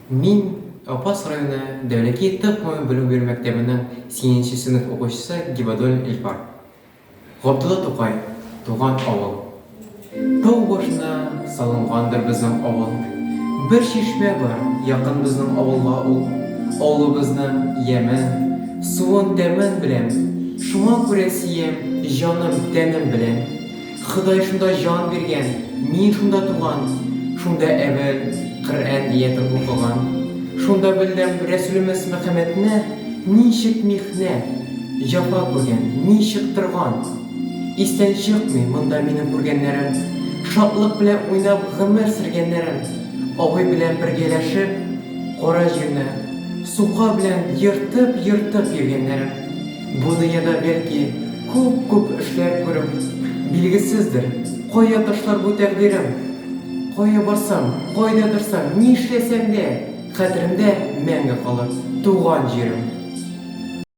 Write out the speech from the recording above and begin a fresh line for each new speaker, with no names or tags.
Мин, Апас районы Дәүләки төп гомуми белем бирү мәктәбенең сигезенче сыйныф укучысы Гибадуллин Илфар. Габдулла Тукай, Туган авыл. Тау башына салынгандыр безнең авыл. Бер чишмә бар, якын безнең авылга ул. Авылыбызның ямен, суын, тәмен беләм. Шуңа күрә сөям җаным, тәнем белән. Ходай шунда җан биргән, мин шунда туган, Шунда әвәл Коръән иятен укыган. Шунда белдем Рәсүлемез Мөхәммәдне Ничек михнәт, җәфа күргән, ничек торган. Истән чыкмый монда минем күргәннәрем, Шатлык белән уйнап гомер сөргәннәрем. Абый белән бергәләшеп кара җирне Сука белән ертып-ертып йөргәннәрем. Бу дөньяда бәлки күп-күп эшләр күреп, Билгесездер, кая ташлар бу тәкъдирем. Кая барсам, кайда торсам, нишләсәм дә, Хәтеремдә мәңге калыр туган җирем.